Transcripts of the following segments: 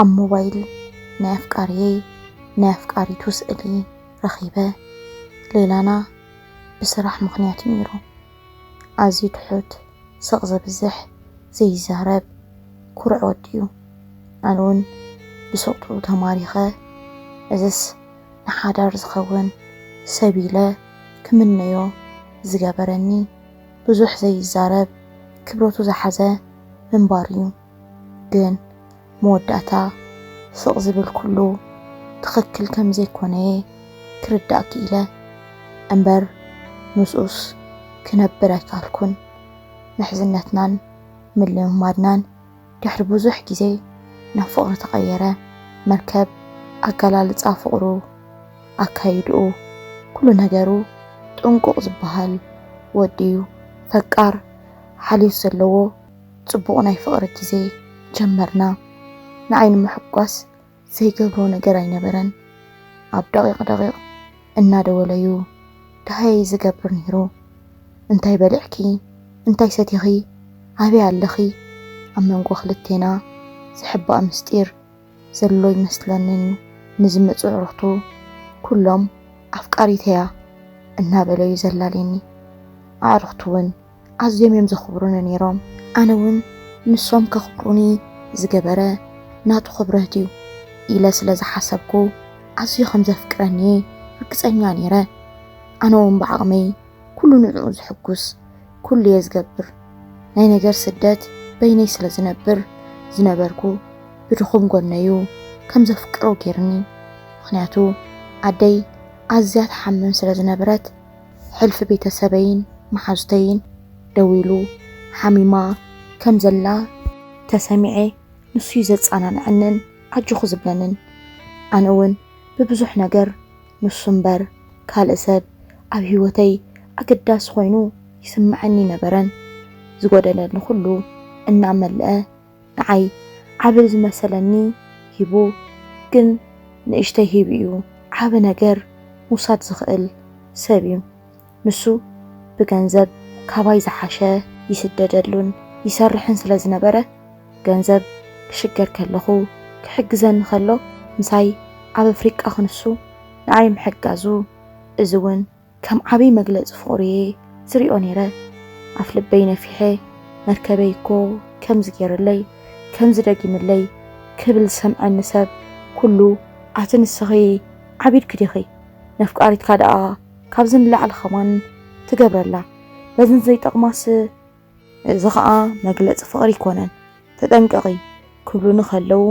ኣብ ሞባይል ናይ ኣፍቃሪየይ ናይ ኣፍቃሪቱ ስእሊ ረኺበ። ሌላና ብስራሕ ምኽንያት እዩ ነይሩ። ኣዝዩ ትሑት፣ ስቕ ዘብዝሕ፣ ዘይዛረብ፣ ኩሩዕ ወዲ እዩ። ኣነ እውን ብስቕትኡ ተማሪኸ፣ እዝስ ንሓዳር ዝኸውን ሰብ ኢለ ክምነዮ ዝገበረኒ፣ ብዙሕ ዘይዛረብ፣ ክብረቱ ዝሓዘ ምንባሩ እዩ። ግን መወዳእታ ስቕ ዝብል ኩሉ ትኽክል ከም ዘይኮነየ ክርዳእ ክኢለ። እምበር ምስኡስ ክነብር ኣይከኣልኩን። ምሕዝነትናን ምልምማድናን ድሕሪ ብዙሕ ግዜ ናብ ፍቕሪ ተቐየረ። መርከብ ኣገላልጻ ፍቕሩ፣ ኣካይድኡ፣ ኩሉ ነገሩ ጥንቁቕ ዝበሃል ወዲ እዩ። ፈቃር ሓልዮት ዘለዎ ጽቡቕ ናይ ፍቕሪ ግዜ ጀመርና። ንዓይ ንምሕጓስ ዘይገብሮ ነገር ኣይነበረን። ኣብ ደቂቕ ደቂቕ እናደወለዩ ደሃየይ ዝገብር ነይሩ። እንታይ በሊዕኪ? እንታይ ሰቲኺ? ኣበይ ኣለኺ? ኣብ መንጎ ክልቴና ዝሕባእ ምስጢር ዘሎ ይመስለንን እዩ። ንዝመጹ ኣዕሩኽቱ ኩሎም ኣፍቃሪተያ እናበለዩ ዘላልየኒ። ኣዕሩኽቱ እውን ኣዝዮም እዮም ዘኽብሩኒ ነይሮም። ኣነ እውን ንሶም ከኽብሩኒ ዝገበረ ናቱ ክብረት እዩ ኢለ ስለ ዝሓሰብኩ ኣዝዩ ከም ዘፍቅረኒ ርግጸኛ ነይረ። ኣነ እውን ብዓቕመይ ኩሉ ንዕኡ ዝሕጉስ ኩሉ እየ ዝገብር። ናይ ነገር ስደት በይነይ ስለ ዝነብር ዝነበርኩ ብድኹም ጎነዩ ከም ዘፍቅሮ ገይርኒ። ምኽንያቱ ኣደይ ኣዝያ ትሓምም ስለ ዝነበረት ሕልፊ ቤተሰበይን መሓዙተይን ደዊሉ ሓሚማ ከም ዘላ ተሰሚዐ ንሱ እዩ ዘጸናንዐንን ኣጆኹ ዝብለንን። ኣነ እውን ብብዙሕ ነገር ንሱ እምበር ካልእ ሰብ ኣብ ህይወተይ ኣገዳሲ ኮይኑ ይስምዐኒ ነበረን። ዝጎደለኒ ኩሉ እናመልአ ንዓይ ዓቢ ዝመሰለኒ ሂቡ፣ ግን ንእሽተይ ሂቡ እዩ ዓቢ ነገር ምውሳድ ዝኽእል ሰብ እዩ። ንሱ ብገንዘብ ካባይ ዝሓሸ ይስደደሉን ይሰርሕን ስለ ዝነበረ፣ ገንዘብ ክሽገር ከለኹ ክሕግዘኒ ከሎ፣ ምሳይ ኣብ ኣፍሪቃ ክንሱ ንዓይ ምሕጋዙ፣ እዚ እውን ከም ዓቢ መግለጺ ፍቕሩ እየ ዝሪኦ ነይረ። ኣፍ ልበይ ነፊሐ፣ መርከበይ እኮ ከምዚ ገይርለይ፣ ከምዚ ደጊምለይ ክብል ዝሰምዐኒ ሰብ ኩሉ፣ ኣቲ ንስኺ ዓቢድኪ ዲኺ? ነፍቃሪትካ ደኣ ካብዚ ንላዕሊ ኸማን ትገብረላ። በዝን ዘይጠቕማስ እዚ ኸኣ መግለጺ ፍቕሪ ኣይኮነን። ተጠንቀቒ ክብሉኒ ከለዉ፣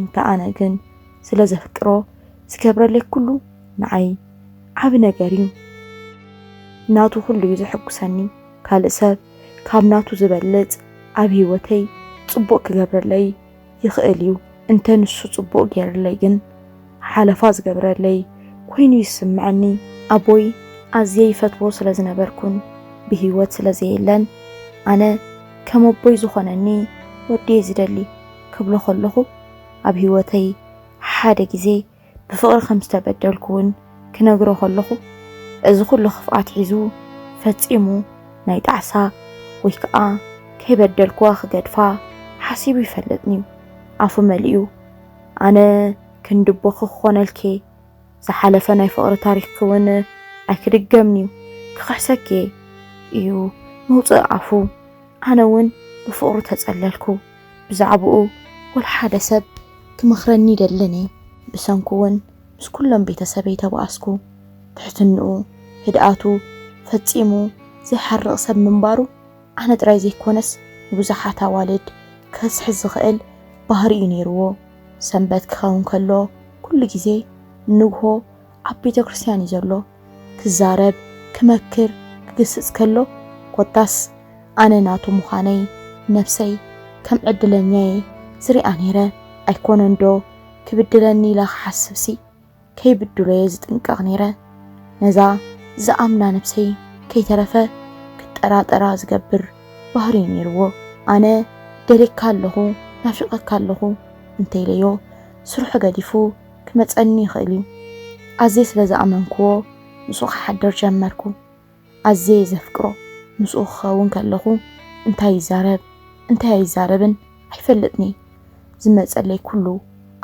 እንተ ኣነ ግን ስለ ዘፍቅሮ ዝገብረለይ ኩሉ ንዓይ ዓቢ ነገር እዩ። ናቱ ኩሉ እዩ ዘሐጉሰኒ። ካልእ ሰብ ካብ ናቱ ዝበልጽ ኣብ ህይወተይ ጽቡቕ ክገብረለይ ይኽእል እዩ። እንተ ንሱ ጽቡቕ ገይርለይ ግን ሓለፋ ዝገብረለይ ኮይኑ ይስምዐኒ። ኣቦይ ኣዝየ ይፈትዎ ስለ ዝነበርኩን ብህይወት ስለ ዘየለን፣ ኣነ ከም ኣቦይ ዝኾነኒ ወዲ እየ ዝደሊ ክብሎ ከለኹ፣ ኣብ ህይወተይ ሓደ ግዜ ብፍቕሪ ከም ዝተበደልኩ እውን ክነግሮ ከለኹ፣ እዚ ኩሉ ክፍኣት ሒዙ ፈጺሙ ናይ ጣዕሳ ወይ ከኣ ከይበደልኩዋ ክገድፋ ሓሲቡ ይፈልጥን እዩ። ኣፉ መሊኡ፣ ኣነ ክንዲ ኣቦኺ ክኾነልኪ፣ ዝሓለፈ ናይ ፍቕሪ ታሪኽኪ እውን ኣይክድገምን'ዩ፣ ክኽሕሰኪ እየ እዩ መውጽኢ ኣፉ። ኣነ እውን ብፍቕሩ ተጸለልኩ። ብዛዕባኡ ወላ ሓደ ሰብ ክመኽረኒ ኣይደልን እየ። ብሰንኩ እውን ምስ ኩሎም ቤተሰበይ ተባኣስኩ። ትሕትንኡ፣ ህድኣቱ፣ ፈጺሙ ዘይሓርቕ ሰብ ምንባሩ ኣነ ጥራይ ዘይኮነስ ንብዙሓት ኣዋልድ ከስሕት ዝኽእል ባህሪ እዩ ነይርዎ። ሰንበት ክኸውን ከሎ ኩሉ ግዜ ንግሆ ኣብ ቤተ ክርስቲያን እዩ ዘሎ። ክዛረብ፣ ክመክር፣ ክግስጽ ከሎ ኮታስ ኣነ ናቱ ምዃነይ ነብሰይ ከም ዕድለኛየ ዝሪኣ ነይረ። ኣይኮነንዶ ክብድለኒ ኢለ ክሓስብሲ ከይብድሎየ ዝጥንቀቕ ነይረ። ነዛ ዝኣምና ነብሰይ ከይተረፈ ክጠራጠራ ዝገብር ባህሪ እዩ ነይርዎ። ኣነ ደልየካ ኣለኹ፣ ናፊቐካ ኣለኹ እንተኢለዮ ስርሑ ገዲፉ ክመጸኒ ይኽእል እዩ። ኣዝየ ስለ ዝኣመንክዎ ምስኡ ክሓድር ጀመርኩ። ኣዝየ እየ ዘፍቅሮ። ምስኡ ክኸውን ከለኹ እንታይ ይዛረብ እንታይ ኣይዛረብን ኣይፈልጥን እየ። ዝመጸለይ ኩሉ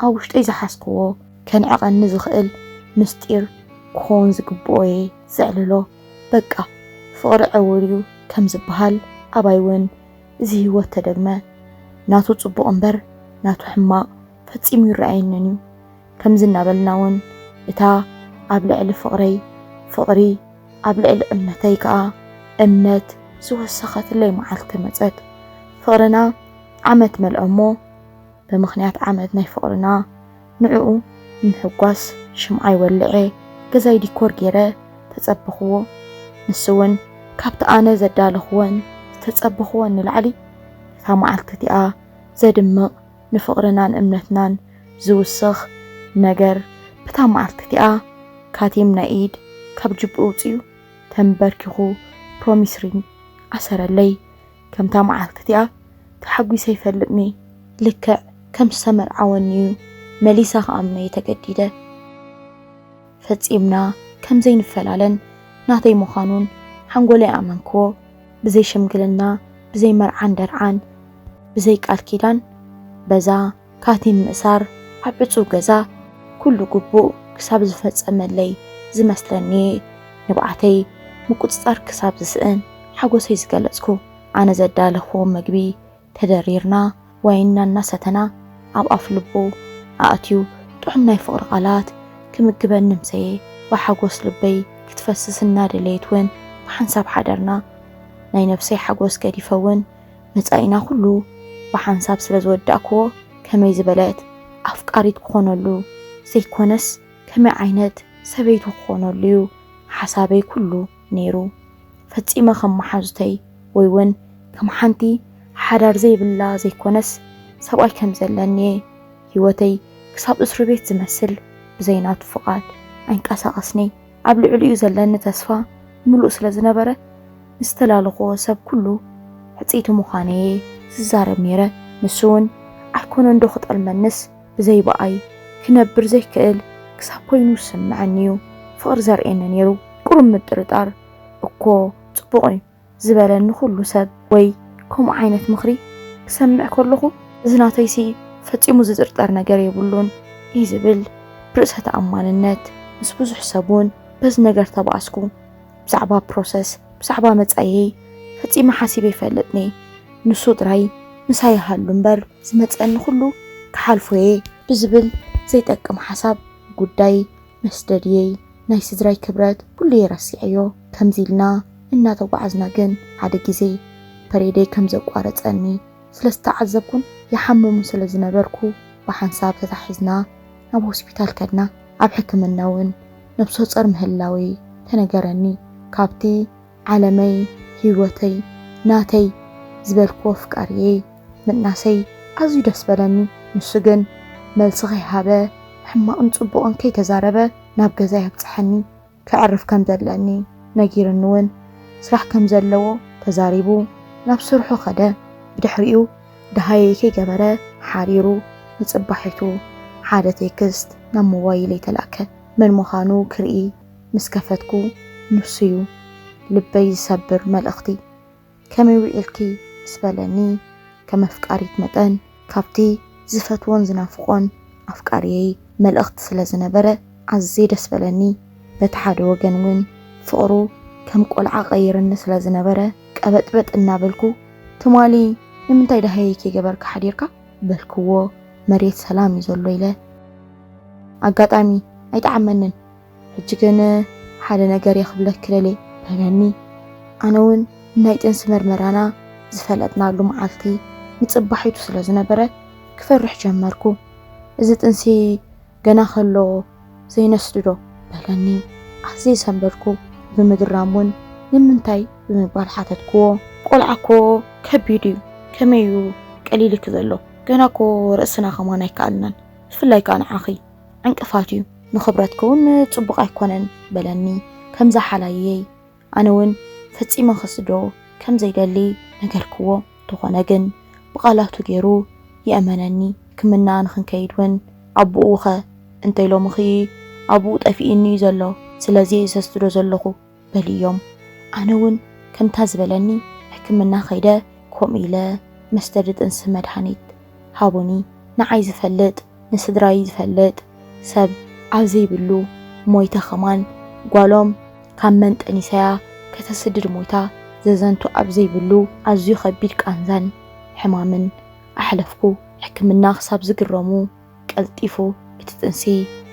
ኣብ ውሽጠይ ዝሓዝክዎ ከንዕቐኒ ዝኽእል ምስጢር ክኸውን ዝግብኦ እየ ዘዕልሎ። በቃ ፍቕሪ ዕውር እዩ ከም ዝበሃል ኣባይ እውን እዚ ህይወት ተደግመ። ናቱ ጽቡቕ እምበር ናቱ ሕማቕ ፈጺሙ ይረኣየንን እዩ። ከምዚ እናበልና እውን እታ ኣብ ልዕሊ ፍቕረይ ፍቕሪ ኣብ ልዕሊ እምነተይ ከኣ እምነት ዝወሰኸትለይ መዓልቲ መጸት። ፍቕርና ዓመት መልአ እሞ ብምኽንያት ዓመት ናይ ፍቕርና ንዕኡ ንምሕጓስ ሽምዓይ ወልዐ ገዛይ ዲኮር ገይረ ተጸበኽዎ። ንሱ እውን ካብቲ ኣነ ዘዳለኽዎን ዝተጸበኽዎን ንላዕሊ እታ መዓልቲ እቲኣ ዘድምቕ ንፍቕርናን እምነትናን ዝውስኽ ነገር ብታ መዓልቲ እቲኣ ካቲም ናይ ኢድ ካብ ጅብኡ ኣውጺኡ ተንበርኪኹ ፕሮሚስ ሪንግ ኣሰረለይ። ከምታ መዓልቲ እቲኣ ተሓጒሰ ይፈልጥኒ። ልክዕ ከም ዝተመርዓወኒ እዩ መሊሳ ክኣምኖ እየ ተገዲደ። ፈጺምና ከም ዘይንፈላለን ናተይ ምዃኑን ሓንጎለይ ኣመንክዎ። ብዘይ ሽምግልና፣ ብዘይ መርዓን ደርዓን፣ ብዘይ ቃል ኪዳን በዛ ካቲም ምእሳር ኣብ ዕጹው ገዛ ኩሉ ግቡእ ክሳብ ዝፈጸመለይ ዝመስለኒ ንብዓተይ ምቁጽጻር ክሳብ ዝስእን ሓጎሰይ ዝገለጽኩ። ኣነ ዘዳለኽዎ መግቢ ተደሪርና ዋይንና እናሰተና ኣብ ኣፍ ልቡ ኣእትዩ ጥዑም ናይ ፍቕሪ ቃላት ክምግበኒ ምሰየ ብሓጎስ ልበይ ክትፈስስ እናደለየት እውን ብሓንሳብ ሓደርና። ናይ ነብሰይ ሓጎስ ገዲፈ እውን መጻኢና ኩሉ ብሓንሳብ ስለ ዝወዳእክዎ ከመይ ዝበለት ኣፍቃሪት ክኾነሉ ዘይኮነስ ከመይ ዓይነት ሰበይቱ ክኾነሉ እዩ ሓሳበይ ኩሉ ነይሩ። ፈጺመ ከም መሓዙተይ ወይ እውን ከም ሓንቲ ሓዳር ዘይብላ ዘይኮነስ ሰብኣይ ከም ዘለኒ እየ ህይወተይ ክሳብ እስሩ ቤት ዝመስል ብዘይ ናቱ ፍቓድ ኣይንቀሳቐስኒ። ኣብ ልዕሊኡ ዘለኒ ተስፋ ምሉእ ስለ ዝነበረ ንዝተላለኽዎ ሰብ ኩሉ ሕጽይቲ ምዃነየ ዝዛረብ ነይረ። ንሱ እውን ኣይኮነንዶ ክጠልመንስ ብዘይ ብኣይ ክነብር ዘይክእል ክሳብ ኮይኑ ዝስምዐኒ እዩ ፍቕሪ ዘርእየኒ ነይሩ። ቁሩብ ምጥርጣር እኮ ጽቡቕ እዩ ዝበለኒ ኩሉ ሰብ ወይ ከምኡ ዓይነት ምኽሪ ክሰምዕ ከለኹ እዚ ናተይሲ ፈጺሙ ዝጥርጠር ነገር የብሉን እዩ ዝብል ብርእሰ ተኣማንነት ምስ ብዙሕ ሰብ እውን በዚ ነገር ተባኣስኩ። ብዛዕባ ፕሮሰስ ብዛዕባ መጻኢየይ ፈጺመ ሓሲበ ይፈልጥኒ። ንሱ ጥራይ ምሳይ ይሃሉ እምበር ዝመጸኒ ኩሉ ክሓልፎ እየ ብዝብል ዘይጠቅም ሓሳብ ጉዳይ መስደድየይ ናይ ስድራይ ክብረት ኩሉ እየ ረሲዐዮ። ከምዚ ኢልና እናተጓዓዝና ግን ሓደ ግዜ ፐሬደይ ከም ዘቋረጸኒ ስለ ዝተዓዘብኩን ይሓምም ስለ ዝነበርኩ ብሓንሳብ ተታሒዝና ናብ ሆስፒታል ከድና። ኣብ ሕክምና እውን ነብሰ ጾር ምህላወይ ተነገረኒ። ካብቲ ዓለመይ፣ ህይወተይ፣ ናተይ ዝበልክዎ ኣፍቃሪየይ ምጥናሰይ ኣዝዩ ደስ በለኒ። ንሱ ግን መልሲ ከይሃበ ሕማቕን ጽቡቕን ከይተዛረበ ናብ ገዛይ ኣብጽሓኒ። ከዕርፍ ከም ዘለኒ ነጊርኒ እውን ስራሕ ከም ዘለዎ ተዛሪቡ ናብ ስርሑ ከደ። ብድሕሪኡ ደሃየይ ከይገበረ ሓሪሩ ንጽባሒቱ ሓደ ቴክስት ናብ ሞባይለይ ተላእከ። መን ምዃኑ ክርኢ ምስ ከፈትኩ ንሱ'ዩ። ልበይ ዝሰብር መልእኽቲ። ከመይ ውዒልኪ ምስ በለኒ ከም ኣፍቃሪት መጠን ካብቲ ዝፈትዎን ዝናፍቖን ኣፍቃሪየይ መልእኽቲ ስለ ዝነበረ ኣዝየ ደስ በለኒ። በቲ ሓደ ወገን እውን ፍቕሩ ከም ቆልዓ ቀይርኒ ስለ ዝነበረ ቀበጥበጥ እናበልኩ ትማሊ ንምንታይ ደሃየይ ከይገበርካ ሓዲርካ በልክዎ። መሬት ሰላም እዩ ዘሎ ኢለ ኣጋጣሚ ኣይጠዓመንን። ሕጂ ግን ሓደ ነገር እየ ክብለኪ ደልየ በለኒ። ኣነ እውን ናይ ጥንሲ መርመራና ዝፈለጥናሉ መዓልቲ ንጽባሒቱ ስለ ዝነበረ ክፈርሕ ጀመርኩ። እዚ ጥንሲ ገና ከሎ ዘይነስድዶ በለኒ። ኣዝየ ሰንበድኩ። ብምግራም እውን ንምንታይ ብምባል ሓተትክዎ። ቆልዓ እኮ ከቢድ እዩ፣ ከመይ እዩ ቀሊልኪ ዘሎ? ገና እኮ ርእስና ከማን ኣይከኣልናን፣ ብፍላይ ከኣ ንዓኺ ዕንቅፋት እዩ፣ ንኽብረትኪ እውን ጽቡቕ ኣይኮነን በለኒ ከምዛ ሓላይየይ። ኣነ እውን ፈጺመ ክስዶ ከም ዘይደሊ ነገርክዎ። እንተኾነ ግን ብቓላቱ ገይሩ የእመነኒ። ሕክምና ንኽንከይድ እውን ኣቦኡ ኸ እንተይ ሎምኺ ኣቦኡ ጠፊእኒ እዩ ዘሎ፣ ስለዚ ዘስዶ ዘለኹ በልዮም። ኣነ እውን ከምታ ዝበለኒ ሕክምና ኸይደ ከምኡ ኢለ መስደዲ ጥንሲ መድሃኒት ሃቡኒ። ንዓይ ዝፈልጥ ንስድራይ ዝፈልጥ ሰብ ኣብ ዘይብሉ ሞይተ፣ ከማን ጓሎም ካብ መንጠኒሰያ ከተስድድ ሞይታ ዘዘንቱ ኣብ ዘይብሉ ኣዝዩ ከቢድ ቃንዛን ሕማምን ኣሕለፍኩ። ሕክምና ክሳብ ዝግረሙ ቀልጢፉ እቲ ጥንሲ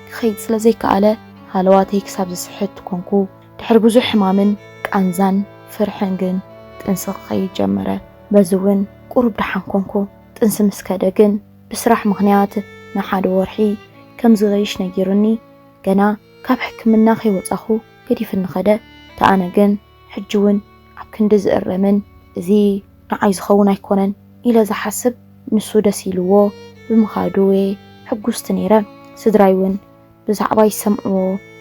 ክኸይድ ስለ ዘይከኣለ ሃለዋተይ ክሳብ ዝስሕት ኮንኩ። ድሕሪ ብዙሕ ሕማምን ቃንዛን ፍርሕን ግን ጥንሲ ክኸይድ ጀመረ። በዚ እውን ቁሩብ ደሓን ኮንኩ። ጥንሲ ምስ ከደ ግን ብስራሕ ምኽንያት ንሓደ ወርሒ ከም ዝገይሽ ነጊሩኒ። ገና ካብ ሕክምና ከይወጻኹ ገዲፍኒ ኸደ። ተኣነ ግን ሕጂ እውን ኣብ ክንዲ ዝእረምን እዚ ንዓይ ዝኸውን ኣይኮነን ኢለ ዝሓስብ ንሱ ደስ ኢልዎ ብምኻዱ እየ ሕጉስቲ ነይረ። ስድራይ እውን ብዛዕባ ይሰምዕዎ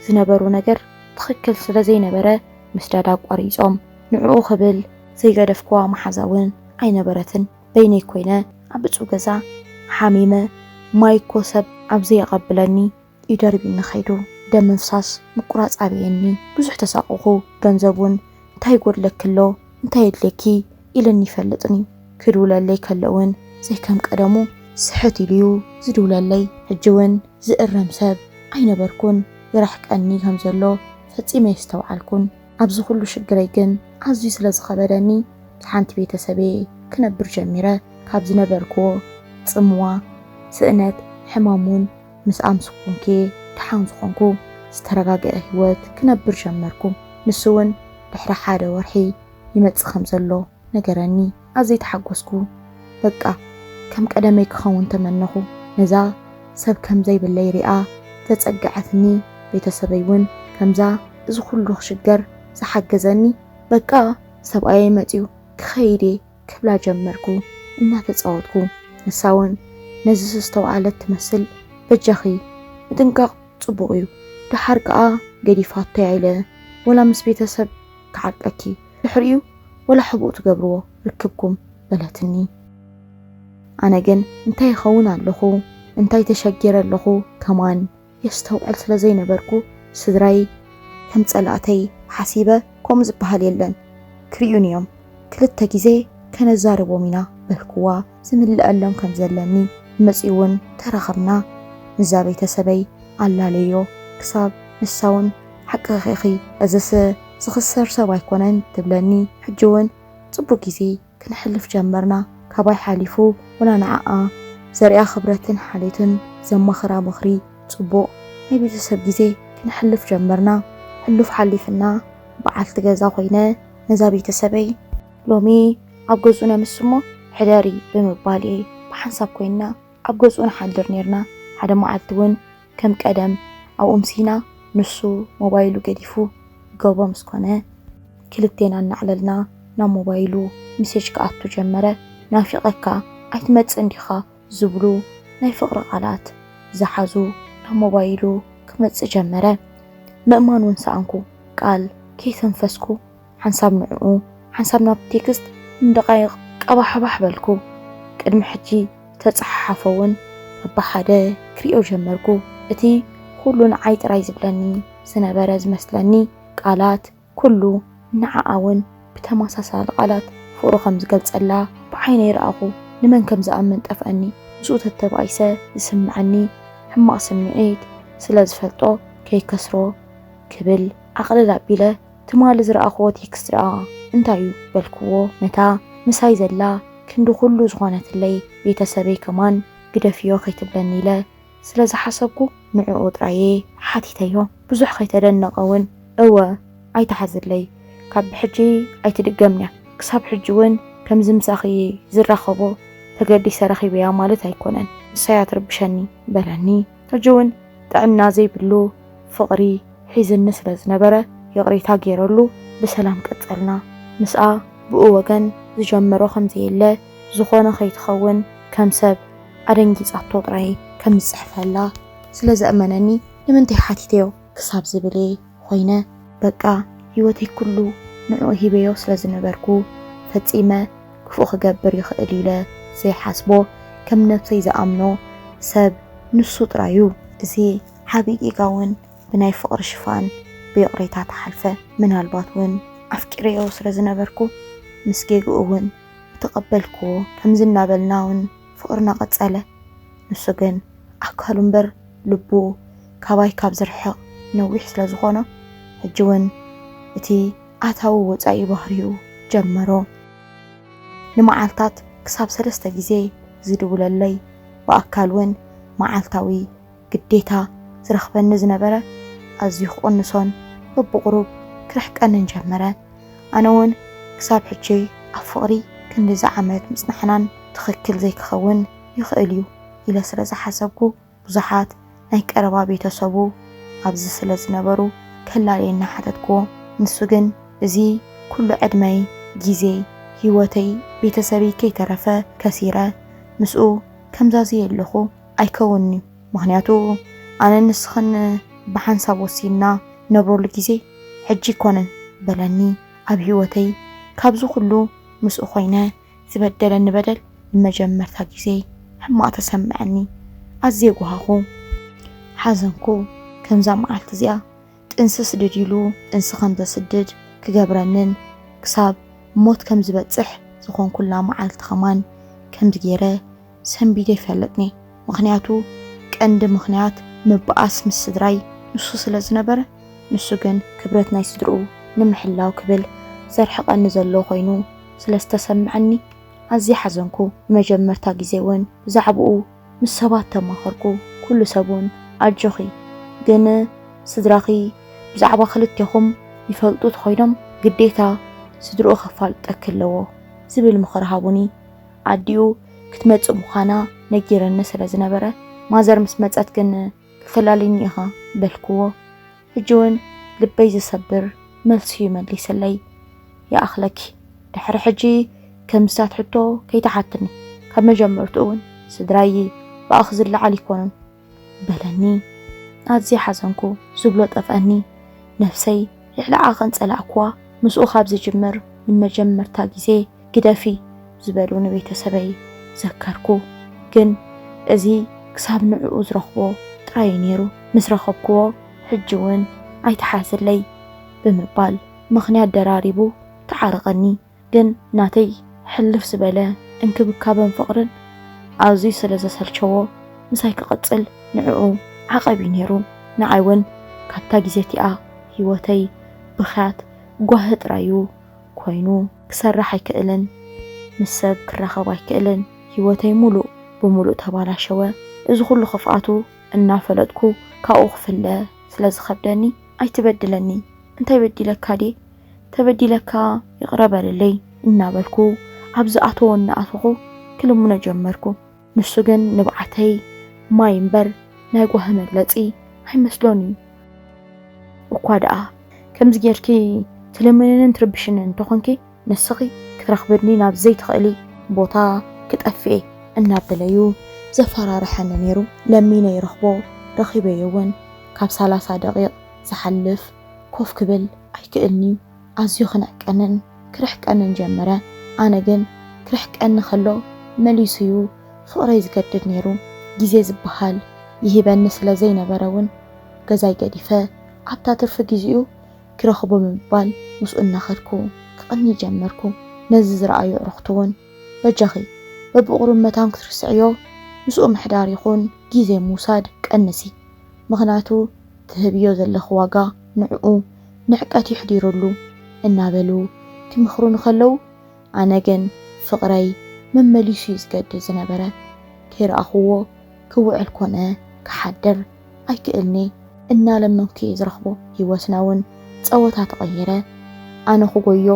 ዝነበሩ ነገር ትኽክል ስለ ዘይነበረ ምስዳድ ኣቋሪጾም። ንዕኡ ክብል ዘይገደፍክዋ መሓዛ እውን ኣይነበረትን። በይነይ ኮይነ ኣብ ብፁዕ ገዛ ሓሚመ ማይ እኮ ሰብ ኣብ ዘየቐብለኒ እዩ ደርቢኒ ኸይዱ። ደም ምፍሳስ ምቁራጽ ኣብየኒ። ብዙሕ ተሳቐኹ። ገንዘብ እውን እንታይ ይጎድለኪ ኣሎ እንታይ የድልየኪ ኢለኒ ይፈልጥኒ። ክድውለለይ ከሎ እውን ዘይከም ቀደሙ ስሕት ኢሉ እዩ ዝድውለለይ። ሕጂ እውን ዝእረም ሰብ ኣይነበርኩን። ይርሕቀኒ ከም ዘሎ ፈጺመ የስተውዓልኩን። ኣብዚ ኩሉ ሽግረይ ግን ኣዝዩ ስለ ዝኸበደኒ ምስ ሓንቲ ቤተሰበይ ክነብር ጀሚረ። ካብ ዝነበርክዎ ጽምዋ፣ ስእነት፣ ሕማም እውን ምስኣ ምስ ኮንኩ ደሓን ዝኾንኩ ዝተረጋግአ ህይወት ክነብር ጀመርኩ። ንሱ እውን ድሕሪ ሓደ ወርሒ ይመጽእ ከም ዘሎ ነገረኒ። ኣዝየ ተሓጎስኩ። በቃ ከም ቀደመይ ክኸውን ተመነኹ። ነዛ ሰብ ከም ዘይብለይ ሪኣ ዘጸግዐትኒ ቤተሰበይ እውን ከምዛ እዚ ኩሉ ክሽገር ዝሓገዘኒ በቃ ሰብኣየይ መጺኡ ክኸይድ እየ ክብላ ጀመርኩ እናተጻወትኩ። ንሳ እውን ነዚ ዝተውዓለት ትመስል በጃኺ ምጥንቃቕ ጽቡቕ እዩ፣ ደሓር ከኣ ገዲፋቶ እያ ኢለ ወላ ምስ ቤተሰብ ክዓርቀኪ ድሕሪኡ ወላ ሕቡእ ትገብርዎ ርክብኩም በለትኒ። ኣነ ግን እንታይ ይኸውን ኣለኹ እንታይ ተሸጊረ ኣለኹ ከማን የስተውዕል ስለ ዘይነበርኩ ስድራይ ከም ጸላእተይ ሓሲበ ከምኡ ዝበሃል የለን ክርእዩኒ እዮም ክልተ ግዜ ከነዛርቦም ኢና በልክዋ ዝምልኣሎም ከም ዘለኒ መጺኡ እውን ተራኸብና። ንዛ ቤተሰበይ ኣላለዮ ክሳብ ንሳ እውን ሓቅኺ ኢኺ እዝስ ዝኽሰር ሰብ ኣይኮነን ትብለኒ። ሕጂ እውን ጽቡቕ ግዜ ክነሕልፍ ጀመርና። ካባይ ሓሊፉ ወላ ንዓኣ ዘርእያ ክብረትን ሓልዮትን ዘማኽራ ምኽሪ ጽቡቕ ናይ ቤተሰብ ግዜ ክነሕልፍ ጀመርና። ሕሉፍ ሓሊፍና በዓልቲ ገዛ ኮይነ ነዛ ቤተሰበይ ሎሚ ኣብ ገዝኡ ነምስ እሞ ሕደሪ ብምባል እየ ብሓንሳብ ኮይንና ኣብ ገዝኡ ንሓድር ኔርና። ሓደ መዓልቲ እውን ከም ቀደም ኣብኡ ምሲና ንሱ ሞባይሉ ገዲፉ ገቦ ምስ ኮነ ክልቴና እናዕለልና ናብ ሞባይሉ ሚሴጅ ክኣቱ ጀመረ። ናፊቐካ ኣይትመጽእን ዲኻ ዝብሉ ናይ ፍቕሪ ቃላት ዝሓዙ ናብ ሞባይሉ ክመጽእ ጀመረ። ምእማን እውን ሰኣንኩ። ቃል ከይተንፈስኩ ሓንሳብ ንዕኡ ሓንሳብ ናብ ቴክስት ንደቃይቕ ቀባሕባሕ በልኩ። ቅድሚ ሕጂ ተጸሓሓፈ እውን በብሓደ ክሪኦ ጀመርኩ። እቲ ኩሉ ንዓይ ጥራይ ዝብለኒ ዝነበረ ዝመስለኒ ቃላት ኩሉ ንዓኣ እውን ብተመሳሳሊ ቃላት ፍቕሩ ከም ዝገልጸላ ብዓይነይ ረኣኹ። ንመን ከም ዝኣምን ጠፍኣኒ። ምስኡ ተተባኢሰ ዝስምዐኒ ሕማቕ ስምዒት ስለ ዝፈልጦ ከይከስሮ ክብል ኣቕልል ኣቢለ ትማሊ ዝረኣኽዎ ቴክስት ደኣ እንታይ እዩ በልክዎ። ነታ ምሳይ ዘላ ክንዲ ኩሉ ዝኾነትለይ ቤተሰበይ ከማን ግደፍዮ ከይትብለኒ ኢለ ስለ ዝሓሰብኩ ንዕኡ ጥራየ ሓቲተዮ። ብዙሕ ከይተደነቐ እውን እወ ኣይትሓዝለይ ካብ ብሕጂ ኣይትድገምንያ ክሳብ ሕጂ እውን ከምዚ ምሳኺ ዝራኸቦ ተገዲሰ ረኺበያ ማለት ኣይኮነን ንሳያ ትርብሸኒ በለኒ። ሕጂ እውን ጥዕና ዘይብሉ ፍቕሪ ሒዝኒ ስለ ዝነበረ ይቕሬታ ገይረሉ ብሰላም ቀጸልና። ምስኣ ብኡ ወገን ዝጀመሮ ከም ዘየለ ዝኾነ ከይትኸውን ከም ሰብ ኣደንጊጻቶ ጥራይ ከም ዝጽሕፈላ ስለ ዘእመነኒ ንምንታይ ሓቲተዮ ክሳብ ዝብል እየ ኮይነ። በቃ ህይወተይ ኩሉ ንዕኡ ሂበዮ ስለ ዝነበርኩ ፈጺመ ክፉእ ክገብር ይኽእል ኢለ ዘይሓስቦ ከም ነብሰይ ዝኣምኖ ሰብ ንሱ ጥራዩ። እዚ ዓቢ ጌጋ እውን ብናይ ፍቕሪ ሽፋን ብይቕሬታ ተሓልፈ። ምናልባት እውን ኣፍቂረዮ ስለ ዝነበርኩ ምስ ጌግኡ እውን ምተቐበልክዎ። ከምዚ እናበልና እውን ፍቕርና ቀጸለ። ንሱ ግን ኣካሉ እምበር ልቡ ካባይ ካብ ዝርሕቕ ነዊሕ ስለ ዝኾኖ፣ ሕጂ እውን እቲ ኣታዊ ወጻኢ ባህሪኡ ጀመሮ። ንመዓልታት ክሳብ ሰለስተ ግዜ ዝድውለለይ፣ ብኣካል እውን መዓልታዊ ግዴታ ዝረኽበኒ ዝነበረ ኣዝዩ ክቕንሶን በብቑሩብ ክርሕቀንን ጀመረ። ኣነ እውን ክሳብ ሕጂ ኣብ ፍቕሪ ክንድዚ ዓመት ምጽናሕናን ትኽክል ዘይክኸውን ይኽእል እዩ ኢለ ስለ ዝሓሰብኩ፣ ብዙሓት ናይ ቀረባ ቤተሰቡ ኣብዚ ስለ ዝነበሩ ከላልየና ሓተትክዎ። ንሱ ግን፣ "እዚ ኩሉ ዕድመይ፣ ግዜይ፣ ህይወተይ፣ ቤተሰበይ ከይተረፈ ከሲረ ምስኡ ከምዛዚ ኣለኹ ኣይከውንን'ዩ። ምኽንያቱ ኣነን ንስኽን ብሓንሳብ ወሲንና ነብረሉ ግዜ ሕጂ ኣይኮነን" በለኒ። ኣብ ህይወተይ ካብዚ ኩሉ ምስኡ ኮይነ ዝበደለኒ በደል ንመጀመርታ ግዜ ሕማቕ ተሰምዐኒ። ኣዝየ ጓሃኹ፣ ሓዘንኩ። ከምዛ መዓልቲ እዚኣ ጥንሲ ስድድ ኢሉ ጥንሲ ከም ዘስድድ ክገብረንን ክሳብ ሞት ከም ዝበጽሕ ዝኾንኩላ መዓልቲ ከማን ከምዚ ገይረ ሰንቢደ ይፈልጥኒ። ምኽንያቱ ቀንዲ ምኽንያት ምብኣስ ምስ ስድራይ ንሱ ስለ ዝነበረ፣ ንሱ ግን ክብረት ናይ ስድርኡ ንምሕላው ክብል ዘርሕቐኒ ዘሎ ኮይኑ ስለ ዝተሰምዐኒ ኣዝየ ሓዘንኩ። ንመጀመርታ ግዜ እውን ብዛዕባኡ ምስ ሰባት ተማኸርኩ። ኩሉ ሰብ እውን "ኣጆኺ፣ ግን ስድራኺ ብዛዕባ ክልቴኹም ይፈልጡ ተኾይኖም ግዴታ ስድርኡ ከፋልጠኪ ኣለዎ" ዝብል ምኽሪ ሃቡኒ። ኣዲኡ ክትመጽእ ምዃና ነጊረኒ ስለ ዝነበረ፣ "ማዘር ምስ መጸት ግን ክትፈላልዩኒ ኢኻ" በልክዎ። ሕጂ እውን ልበይ ዝሰብር መልሲ እዩ መሊስለይ። "ይኣኽለኪ፣ ድሕሪ ሕጂ ከምዚታት ሕቶ ከይትሓትኒ። ካብ መጀመርትኡ እውን ስድራይ ብኣኺ ዝለዓል ኣይኮኑን" በለኒ። ኣዝየ ሓዘንኩ፣ ዝብሎ ጠፍኣኒ። ነፍሰይ ልዕሊ ዓቐን ጸላእክዋ። ምስኡ ካብ ዝጅምር ንመጀመርታ ግዜ "ግደፊ" ዝበሉ ንቤተሰበይ ዘከርኩ። ግን እዚ ክሳብ ንዕኡ ዝረኽቦ ጥራይ እዩ ነይሩ። ምስ ረኸብክዎ፣ "ሕጂ እውን ኣይትሓዝለይ" ብምባል ምኽንያት ደራሪቡ ተዓረቐኒ። ግን ናተይ ሕልፍ ዝበለ እንክብካበን ፍቕርን ኣዝዩ ስለ ዘሰልቸዎ፣ ምሳይ ክቕጽል ንዕኡ ዓቐብ እዩ ነይሩ። ንዓይ እውን ካብታ ግዜ እቲኣ ህይወተይ ብኽያት ጓሂ ጥራይ እዩ ኮይኑ። ክሰርሕ ኣይክእልን፣ ምስ ሰብ ክራኸብ ኣይክእልን። ህይወተይ ሙሉእ ብሙሉእ ተባላሸወ። እዚ ኩሉ ክፍኣቱ እናፈለጥኩ ካብኡ ክፍለ ስለ ዝኸብደኒ፣ "ኣይትበድለኒ፣ እንታይ በዲለካ ድየ? ተበዲለካ ይቕረ በለለይ" እናበልኩ ኣብ ዝኣተዎ እናኣተኹ ክልምኖ ጀመርኩ። ንሱ ግን ንብዓተይ ማይ እምበር ናይ ጓሂ መግለጺ ኣይመስሎን እዩ። እኳ ደኣ ከምዚ ጌርኪ ትልምንንን ትርብሽንን እንተኾንኪ፣ ንስኺ ክትረኽብኒ ናብ ዘይትኽእሊ ቦታ ክጠፍእ እየ እናበለዩ ዘፈራርሐኒ ነይሩ። ለሚነ ይረኽቦ፣ ረኺበዮ እውን ካብ ሰላሳ ደቂቕ ዝሓልፍ ኮፍ ክብል ኣይክእልን'ዩ። ኣዝዩ ክንዕቀንን ክርሕቀንን ጀመረ። ኣነ ግን ክርሕቀኒ ከሎ መሊሱ'ዩ ፍቕረይ ዝገድድ ነይሩ። ግዜ ዝበሃል ይህበኒ ስለ ዘይነበረ እውን ገዛይ ገዲፈ ኣብታ ትርፊ ግዜኡ ክረኽቦ ብምባል ምስኡ እናኸድኩ ክቕኒ ጀመርኩ። ነዚ ዝረኣዩ ኣዕሩኽቱ እውን፣ "በጃኺ በብቑሩብ መታን ክትርስዕዮ ምስኡ ምሕዳር ይኹን ግዜ ምውሳድ ቀንሲ፣ ምኽንያቱ ትህብዮ ዘለኺ ዋጋ ንዕኡ ንዕቀት የሕዲሩሉ" እናበሉ ክምኽሩኒ ከለዉ፣ ኣነ ግን ፍቕረይ መመሊሱ እዩ ዝገድድ ዝነበረ። ከይረኣኽዎ ክውዕል ኮነ ክሓድር ኣይክእልኒ። እናለመንኩ እየ ዝረኽቦ። ህይወትና እውን ጸወታ ተቐየረ። ኣነ ክጎዮ፣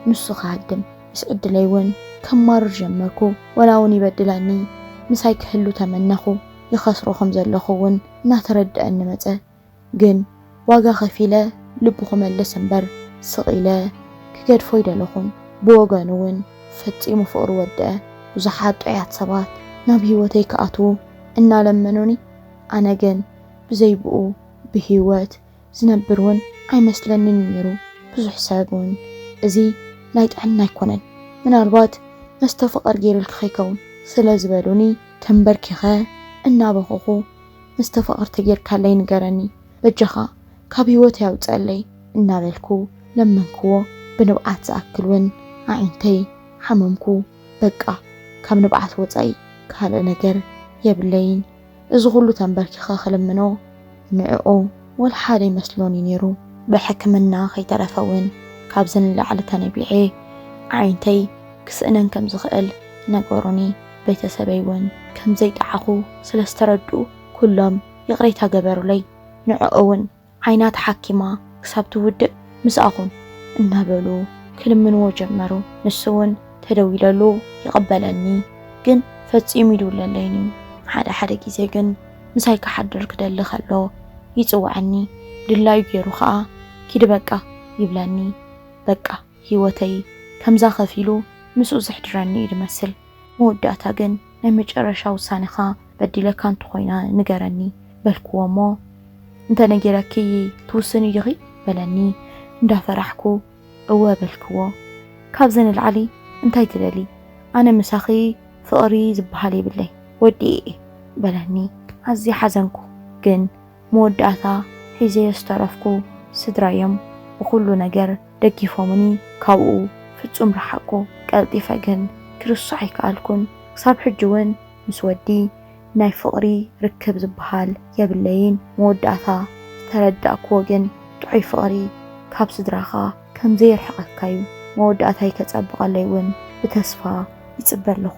ንሱ ክሃድም። ምስ ዕድለይ እውን ከማርር ጀመርኩ። ወላ እውን ይበድለኒ፣ ምሳይ ክህሉ ተመነኹ። ይኸስሮ ከም ዘለኹ እውን እናተረድአኒ መጸ። ግን ዋጋ ከፊለ ልቡ ክመልስ እምበር ስቕ ኢለ ክገድፎ ኣይደለኹን። ብወገኑ እውን ፈጺሙ ፍቕሩ ወደአ። ብዙሓት ጥዑያት ሰባት ናብ ህይወተይ ክኣትዉ እናለመኑኒ፣ ኣነ ግን ብዘይ ብኡ ብህይወት ዝነብር እውን ኣይመስለንን ነይሩ። ብዙሕ ሰብ እውን እዚ ናይ ጥዕና ኣይኮነን፣ ምናልባት መስተ ፍቕር ገይሩልኪ ከይከውን ስለ ዝበሉኒ፣ ተንበርኪኸ እናበኸኹ፣ "መስተ ፍቕር ተጌርካለይ ንገረኒ፣ በጃኻ ካብ ህይወተይ ኣውፅኣለይ" እናበልኩ ለመንክዎ። ብንብዓት ዝኣክል እውን ኣዒንተይ ሓመምኩ። በቃ፣ ካብ ንብዓት ወፃኢ ካልእ ነገር የብለይን። እዚ ኩሉ ተንበርኪኸ ክልምኖ ንዕኡ ወላ ሓደ ኣይመስሎን እዩ ነይሩ። ብሕክምና ከይተረፈ እውን ካብዚ ንላዕሊ ተነቢዐ ኣዒንተይ ክስእነን ከም ዝኽእል ነገሩኒ። ቤተሰበይ እውን ከም ዘይጠዓኹ ስለ ዝተረድኡ ኩሎም ይቕሬታ ገበሩለይ። ንዕኡ እውን ዓይና ተሓኪማ ክሳብ ትውድእ ምስኣኹም እናበሉ ክልምንዎ ጀመሩ። ንሱ እውን ተደዊለሉ ይቕበለኒ፣ ግን ፈጺሙ ይድውለለይን እዩ። ሓደ ሓደ ግዜ ግን ምሳይ ክሓድር ክደሊ ከሎ ይጽውዐኒ። ድላዩ ገይሩ ኸኣ ኪዲ በቃ ይብለኒ። በቃ ህይወተይ ከምዛ ከፊሉ ምስኡ ዘሕድረኒ እዩ ዝመስል። መወዳእታ ግን ናይ መጨረሻ ውሳኔኻ በዲለካ እንተኾይና ንገረኒ በልክዎ እሞ፣ እንተ ነጊረኪ ትውስኒ ዲኺ በለኒ። እንዳፈራሕኩ እወ በልክዎ። ካብዚ ንላዕሊ እንታይ ትደሊ? ኣነ ምሳኺ ፍቕሪ ዝበሃል የብለይ፣ ወዲኤ እየ በለኒ። ኣዝየ ሓዘንኩ፣ ግን መወዳእታ ሒዘዮ ዝተረፍኩ ስድራዮም ብኹሉ ነገር ደጊፎምኒ። ካብኡ ፍጹም ረሓቅኩ። ቀልጢፈ ግን ክርስዖ ኣይከኣልኩን። ክሳብ ሕጂ እውን ምስ ወዲ ናይ ፍቕሪ ርክብ ዝበሃል የብለይን። መወዳእታ ዝተረዳእክዎ ግን ጥዑይ ፍቕሪ ካብ ስድራኻ ከም ዘየርሕቐካ እዩ። መወዳእታይ ከጸብቐለይ እውን ብተስፋ ይጽበ ኣለኹ።